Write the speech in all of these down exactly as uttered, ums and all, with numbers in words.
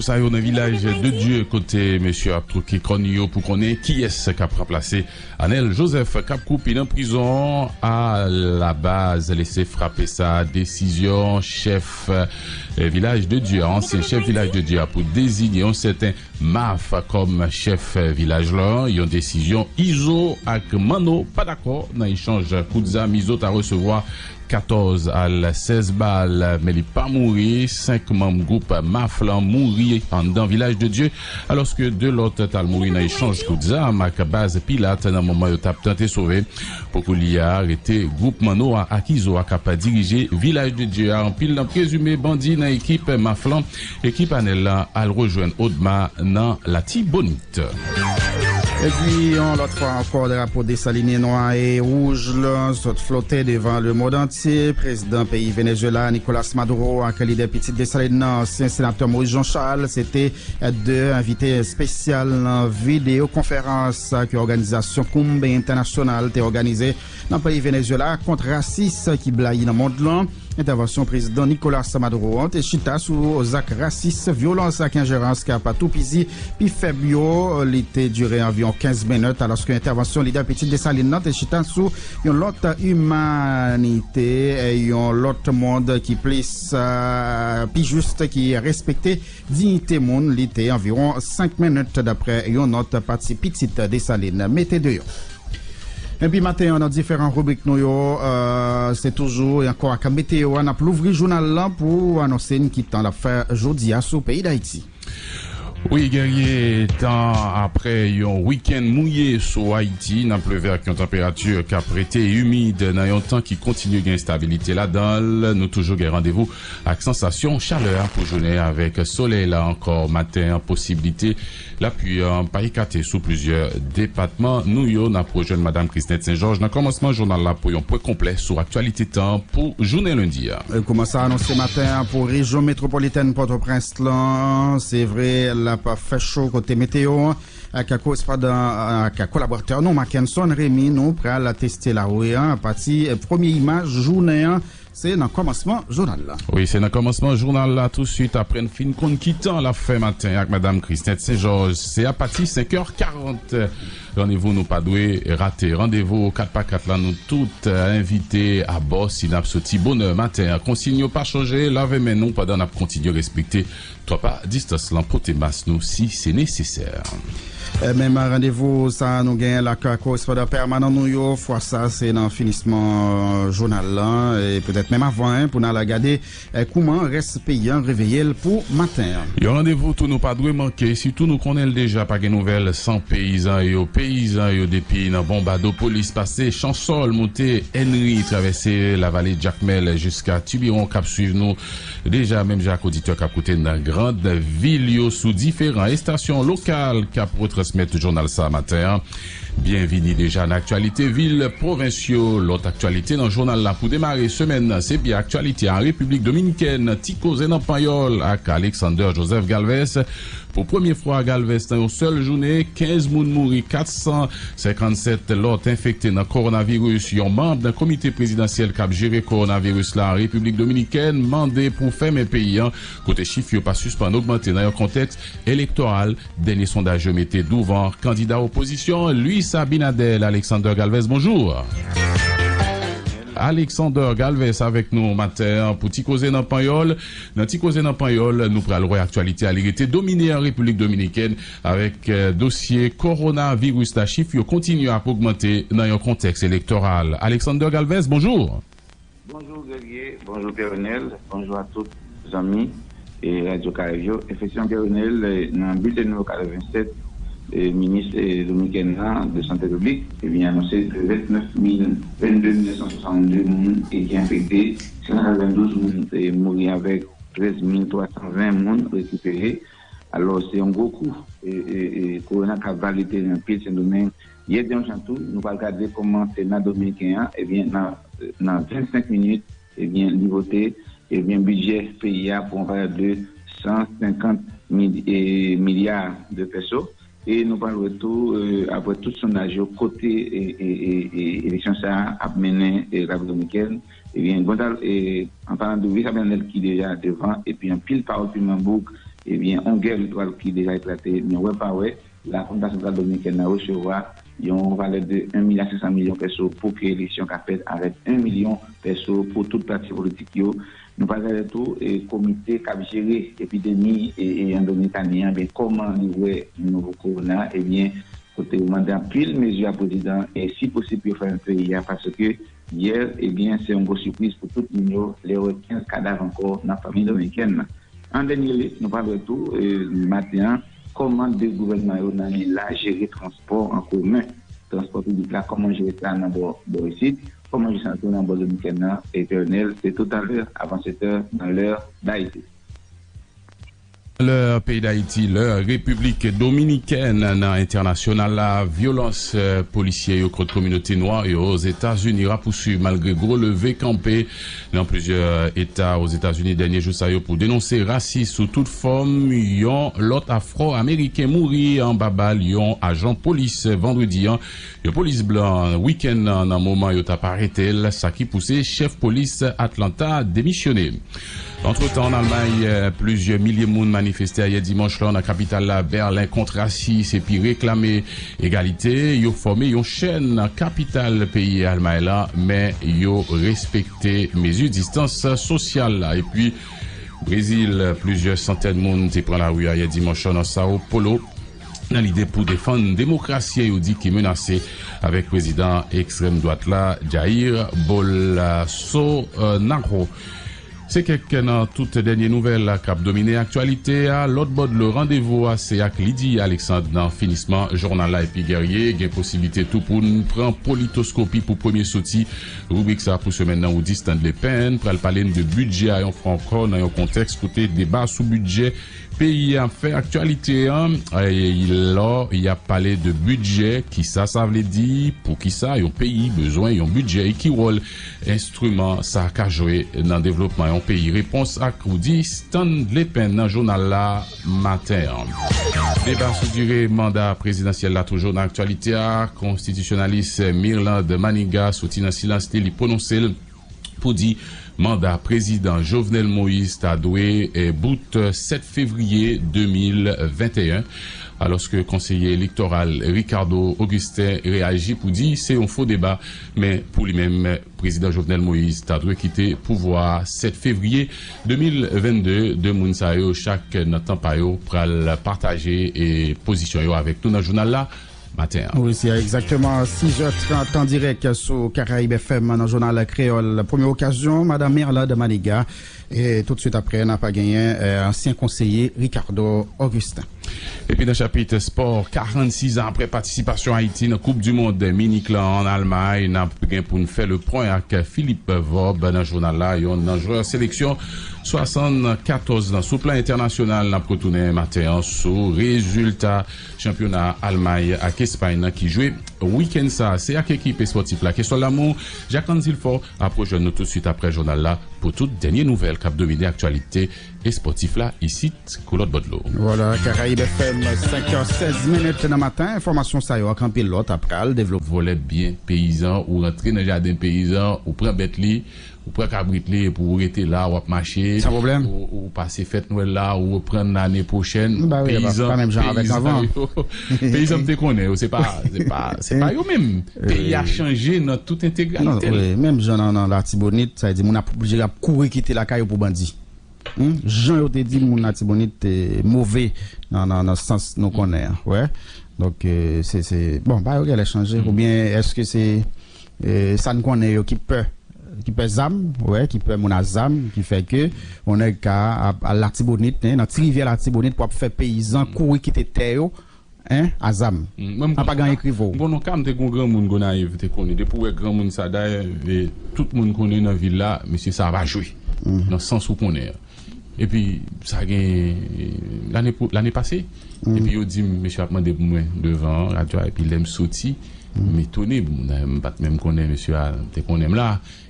Sa yo nan Vilaj de Dye, kote mesye ap twoke kòn yo pou konnen kiyès k ap ranplase Anèl Joseph k ap kwoupi nan prizon a la baz lese frape sa. Desizyon chèf, eh, Vilaj de Dye a, ansyen chèf Vilaj de Dye a, pou deziye yon sèten Maf kòm chèf vilaj la, yon desizyon Izo ak Manno pa dakò. Nan echanj kout zam, Izo ta resevwa katòz al sèz bal, men li pa mouri. Senk manm gwoup Maf lan mouri anndan Vilaj de Dye, alòske de lòt t al mouri nan echanj kout zam ak baz Pilat nan moman yo t ap tante sove. Pou koulye a, rete gwoup Manno a ak Izo a k ap dirije Vilaj de Dye a. Anpil nan prezime bandi nan ekip Maf lan, ekip Anèl la, al rejwenn Odma nan Latibonit. Epi, yon lòt fwa ankò, drapo desalinyen nwa e wouj la sot flote devan lemonn antye. Prezidan peyi Venezuela, Nicolas Maduro, ak lidè pitit Desalin nan, ansyen senatè Maurice Jean Charles, se te de envite espesyal nan videyo konferans ke òganizasyon Kounmbe Entènasyonal te òganize nan peyi Venezuela kont rasis ki blayi nan mond lan. Entèvansyon prezidan Nicolas Maduro an te chita sou zak rasis, vyolans ak enjerans k ap toupizi pi fèb yo. Li te dire anviwon kenz minit, alòske entèvansyon lidè pitit Desalin nan te chita sou yon lòt imanite, yon lòt mond ki plis, eh, pi jis, ki respekte diyite moun. Li te anviwon senk minit, daprè yon nòt pati pitit Desalin mete deyò. Epi maten an, nan diferan ribrik nou yo, eh, se toujou e ankò ak meteo a, n ap louvri jounal lan pou anonse n ki tan l ap fè jodi a sou peyi Dayiti. Wi, Guerrier, tan apre yon wikenn mouye sou Ayiti, n ap leve ak yon tanperati k ap rete imid nan yon tan ki kontinye gen enstabilite ladan l. Nou toujou gen randevou ak sansasyon chalè a pou jounen an, avèk solèy la ankò maten an, posiblite lapli an pa ekate sou plizyè depatman nou yo. N ap rejwenn Madam Christine Saint-Georges nan kòmansman jounal la pou yon pwen konplè sou aktyalite tan pou jounen lendi a. E kòman sa anonse maten an pou rejyon metwopolitèn Pòtoprens lan, se vre, l ap fè cho kote meteo an ak korespondan, ak kolaboratè nou Mackenson Remy, nou pral teste lari a apati premye imaj jounen an. Se nan kòmansman jounal la. Wi, se nan kòmansman jounal la, tousuit apre n fin konn ki tan l ap fè maten ak Madam Christine Saint-Georges. Se apati senk è karant. Randevou nou pa dwe rate. Randevou kat pa kat la, nou tout, eh, envite abò si n ap soti bonè maten an. Konsiy yo pa chanje, lave men nou pandan n ap kontinye respekte twa pa distans lan, pote mas nou si se nesesè. Eh, menm randevou sa a nou genyen l ak korespondan pèmanan nou yo. Fwa sa, se nan finisman, eh, jounal lan, e petèt menm avan, en, pou n al gade, eh, kouman rès peyi an reveye l pou maten an. Yon randevou tou nou pa dwe manke, sitou nou konnen l deja, pa gen nouvèl san peyizan yo. Peyizan yo depi nan Bonbadopolis, pase Chansòl, monte Enri, travèse lavale Jakmèl jiska Tibiwon, k ap swiv nou deja, menm jan ak oditè k ap koute n nan gran vil yo sou diferan estasyon lokal k ap retransmèt jounal sa maten an. Byenvini deja nan aktyalite vil, pwovens yo. Lòt aktyalite nan jounal la pou demare semèn nan, se byen aktyalite an Repiblik Dominikèn. Ti koze nan Panyòl ak Alexander Joseph Galvez. Pou premye fwa, Galvez, nan yon sèl jounen, kenz moun mouri, kat san senkannsèt lòt enfekte nan kowonaviris. Yon manm nan komite prezidansyèl k ap jere kowonaviris la an Repiblik Dominikèn mande pou fèmen peyi an, kote chif yo pa sispann ogmante nan yon kontèks elektoral. Dènye sondaj yo mete douvan kandida opozisyon an, Luis Abinader. Alexander Galvez, bonjou. Alexander Galvez avèk nou maten an pou Ti Koze nan Panyòl. Nan Ti Koze nan Panyòl, nou pral wè aktyalite a, li rete domine an Repiblik Dominikèn avèk, eh, dosye kowonaviris la. Chif yo kontinye ap ogmante nan yon kontèks elektoral. Alexander Galvez, bonjou. Bonjou Guerrier, bonjou Pierre Renel, bonjou a tout zanmi e Radyo Karayib yo. Efektivman, Pierre Renel, eh, nan bilten nimewo katrevennsèt, eh, minis, eh, dominikèn nan de Sante Piblik, ebyen, anonse ke vennèf mil, vennde mil nèf san swasannde moun, eh, ki enfekte, san katrevendouz moun, eh, mouri avèk trèz mil twa san ven moun rekipere. Alò, se yon gwo kou, e, e, e, kowona k ap vale teren anpil Sendomeng. Yè dimanch lan tou, nou pral gade kòman Sena dominiken an, ebyen, nan, nan vennsenk minit, ebyen, li vote, ebyen, bidjè peyi a pou yon valè de san senkant mil, e, milya de pèso. E nou pral wè tou, e, apre tout sondaj yo, kote, e, e, e, e, eleksyon sa a ap mennen, e, Repiblik Dominikèn. Ebyen, Gonzal-, e, an palan de Luis Abinader ki deja devan, epi anpil pawòl piman bouk ebyen, yon gè litwal ki deja eklate, men wè pa wè, Lakou Nasyonal Dominikèn nan resevwa yon valè de yon milya senk san milyon peso pou ke eleksyon ka fèt avèk yon milyon peso pou tout pati politik yo. Nou pral gade tou e komite k ap jere epidemi e, e an Dominikani an, ebyen, kòman li wè nouvo kowona, ebyen, kote yo mande anpil mezi a prezidan e si posib pou yo fèmen peyi a, paske yè, ebyen, se yon gwo sipriz pou tout moun yo, lè yo wè kenz kadav ankò nan fanmi dominikèn nan. An dènye lye, nou pral wè tou, e, maten an, kòman de gouvènman yo nan lil la jere transpò an komen, transpò piblik la, kòman jere sa nan bò, bò isit, kòman jere sa tou nan bò dominikèn nan, etènèl, se toutalè, avan sèt è, nan lè Dayiti. Lè peyi Dayiti, lè Repiblik Dominikèn nan entènasyonal la, vyolans, eh, polisye yo kont kominote nwa yo Ozetazini rapousuiv malgre gwo leve kanpe nan plizyè eta Ozetazini dènye jou sa yo pou denonse rasis sou tout fòm. Yon lòt Afro-Ameriken mouri anba bal yon ajan polis vandredi an. Yon polis blan wikenn nan, nan moman yo t ap arete l, sa ki pouse chèf polis Atlanta demisyone. Antretan, an Almay, eh, plizyè milye moun manifeste ayè dimanch lan nan kapital la, Bèlen, kont rasis epi reklame egalite. Yo fòme yon chèn nan kapital peyi Almay la, men yo respekte mezi distans sosyal la. Epi, Brezil, plizyè santèn moun te pran lari ayè dimanch lan nan Sao Paulo nan lide pou defann demokrasi yo di ki menase avèk prezidan ekstrèm dwat la, Jair Bolsonaro. Se kèk nan tout dènye nouvèl k ap domine aktyalite a. Lòt bò dlo, randevou a se ak Lydie Alexandre nan finisman jounal la. Epi Guerrier gen posiblite tou pou n pran politoskopi pou premye soti ribrik sa pou semèn nan. Woody Stanley Penn pral pale n de bidjè a yon fwa ankò nan yon kontèks kote deba sou bidjè peyi a ap fè aktyalite an, e, lò y ap pale de bidjè, kisa sa vle di, poukisa yon peyi bezwen yon bidjè e ki wòl enstriman sa ka jwe nan devlopman yon peyi? Repons ak Woody Stanley Penn nan jounal la maten an. Deba sou dire manda prezidansyèl la toujou nan aktyalite a. Konstitisyonalis Mirlande Manigat soti nan silans li, li pwononse l pou di manda prezidan Jovenel Moïse ta dwe, eh, bout sèt fevriye de mil venteyen, alòske konseye elektoral Ricardo Augustin reyaji pou di se yon fo deba, men pou li menm, prezidan Jovenel Moïse ta dwe kite pouvwa a sèt fevriye de mil vennde. De moun sa yo, chak nan tan pa yo, pral pataje, eh, pozisyon yo avèk nou nan jounal la maten an. Wi, se egzakteman sis è trant an dirèk sou Karayib F M nan jounal kreyòl. Premye okazyon, madan Mirlande Manigat. E toutswit apre, n ap genyen, eh, ansyen konseye Ricardo Augustin. Epi nan chapit espò, karannsizan apre patisipasyon Ayiti nan Koup di Mond Minik lan an Almay, n ap gen pou n fè le pwen ak Philippe Vorbe nan jounal la, yonn nan jwè seleksyon swasannkatòz lan. Sou plan entènasyonal, n ap retounen maten an sou rezilta chanpyona Almay ak Espay nan ki jwe wikenn sa a. Se ak ekip espòtif la, Kesòl Lamou, Jacques Anne Silfort, ap rejwenn nou toutswit apre jounal la pou tout dènye nouvèl k ap domine aktyalite espòtif la isit kou lòt bò dlo. Vwala, Karayib F M, senk è sèz minit nan maten. Enfòmasyon sa yo ak anpil lòt ap pral devlope. Vòlè byen peyizan, ou rantre nan jaden peyizan, ou pran bèt li, ou pran kabrit li, epi ou rete la, w ap mache. San pwoblèm. Ou, ou pase fèt Nwèl la, ou reprann ane pwochèn. Ba wi, peyizan, pa menm jan avèk peyizan avan. Yo, peyizan m te konnen yo, se pa, se pa, se pa yo menm. Peyi a chanje nan tout entegralite l. Non, wi, menm jan nan, nan Latibonit, sa vle di moun ap oblije ap kouri kite lakay yo pou bandi. Hmm? Jan yo te di l, moun Latibonit te move nan, nan, nan sans nou konnen an. Wè. Donk, eh, se, se, bon, bagay yo genlè chanje, oubyen èske se, eh, sa n konnen yo ki pè, ki pè zam, wè, ki pè moun a zam, ki fè ke yon nèg ka ap, al Latibonit, hein, nan ti rivyè Latibonit pou ap fè peyizan kouri kite tè yo, hein, a zam. An pa gen anyen k rive w. M konnen yon ka, m te gen yon granmoun Gonayiv, te konnen. Depi w wè granmoun sa, dayè, e, tout moun konnen nan vil la, mesye sa a pa jwe. Nan sans ou konnen an. Epi, sa gen, e, lane pou, lane pase. Epi yo di m, mesye ap mande pou mwen devan radyo a, epi lè m soti, m etone, bon, dayè, m pa t menm konnen mesye a, m te konnen m la.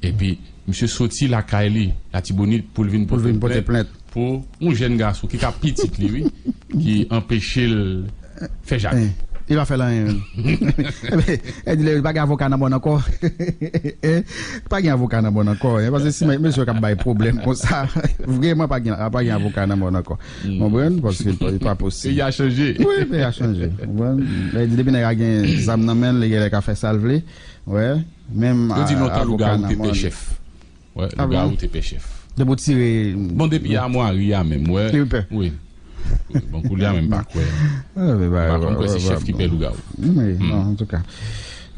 Epi, misye soti lakay li, Latibonit, pou l vin pote plent pou yon jèn gason ki ka pitit li, wi, ki anpeche l fè jaden. Li pa fè l anyen menm. Ebyen, e di li pa gen avoka nan mòn ankò. Eh, pa gen avoka nan mòn ankò, eh, paske si mesye k ap bay pwoblèm konsa, vrèman pa gen, pa gen avoka nan mòn ankò. Konprann? Paske li pa posib. Peyi a chanje. Wi, peyi a chanje. Konprann? E di depi nèg la gen zam nan men l, li genlè ka fè sa l vle. Wè, menm avoka nan mòn. Yo di lontan lougawou te pè chèf. Wè, lougawou te pè chèf. Depi w tire. Bon, depi amwari a menm, wè. Li pè. Wi. Wi, bon, koulye a menm pa kwè. M pa konn kwè se chèf ki pè lougawou. Wi, non, antouka.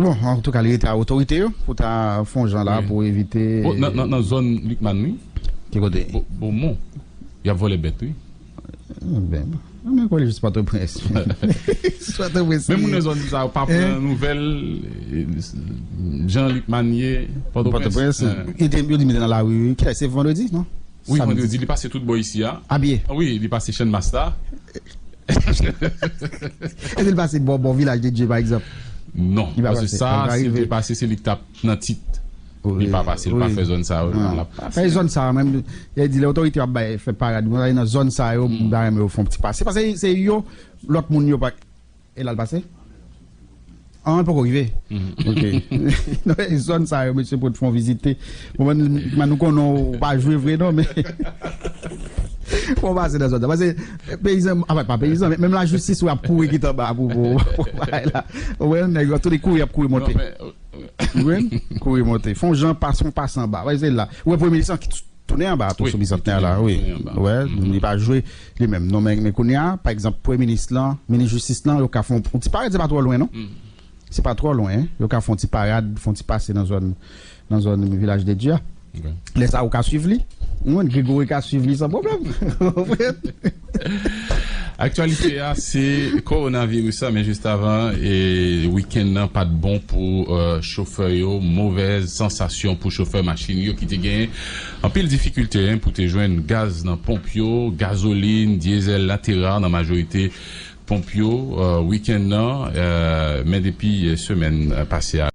Bon, antouka, li rete a otorite yo pou ta fè yon jan la pou evite. Bon, nan, nan, nan zòn Likman, wi. Ki kote? Bo-, Bomon. Y ap vòlè bèt, wi. Ben, men kwè li jis Pòtoprens. Pòtoprens. Men moun nan zòn sa yo pa pran nouvèl, eh, jan Likman ye, Pòtoprens. Pòtoprens. Yo di, yo di li te nan lari, wi. Kilè, se vandredi, non? Wi, vandredi, li pase tout bò isi a. Abye. Wi, li pase Channmas la. Èske li pase bò, bò Vilaj de Dye, pa egzanp? Non, paske sa, si li te pase, se li k t ap nan tit. Li pa pase, li pa fè zòn sa yo. L ap pase. Fè zòn sa yo, menm, yo di lè otorite yo ap bay, fè parad, nan zòn sa yo, m ta renmen yo fè yon ti pase. Paske se yo, lòt moun yo pa. E la l pase? An, l poko rive. Ok. Non, e zòn sa yo, mesye, pou t fè yon vizite. Bon, man, man, nou konnen w pa jwe vre, non, men. Fò w pase nan zòn sa. Paske peyizan, anfen, pa peyizan, men menm lajistis, w ap kouri kite anba pou, pou, pou bagay la. Ou wè, nèg yo, tout kouri, y ap kouri monte. Non, men, ou wè, kouri monte. Fè yon jan, pase, yon pase anba. Wè, se la. Ou wè, premye minis lan ki tounen anba tou sou bisantenè la, wi. Wè, li pa jwe li menm. Non, men, men kounye a, pa egzanp, premye minis lan, minis jistis lan, yo ka fè yon ti parad, se pa twò lwen, non. Se pa twò lwen, yo ka fè yon ti parad, fè yon ti pase nan zòn, nan zòn Vilaj de Dye a. Lè sa, ou ka swiv li. Ou wè, Gregory ka swiv li san pwoblèm. Aktyalite a, se kowonaviris la, men jis avan, e, wikenn nan pa t bon pou, eh, chofè yo. Movèz sansasyon pou chofè machin yo ki te gen anpil difikilte, en, pou te jwenn gaz nan ponp yo, gazolin, dyezèl, latera nan majorite ponp yo, eh, wikenn nan, eh, men depi, eh, semèn, eh, pase a.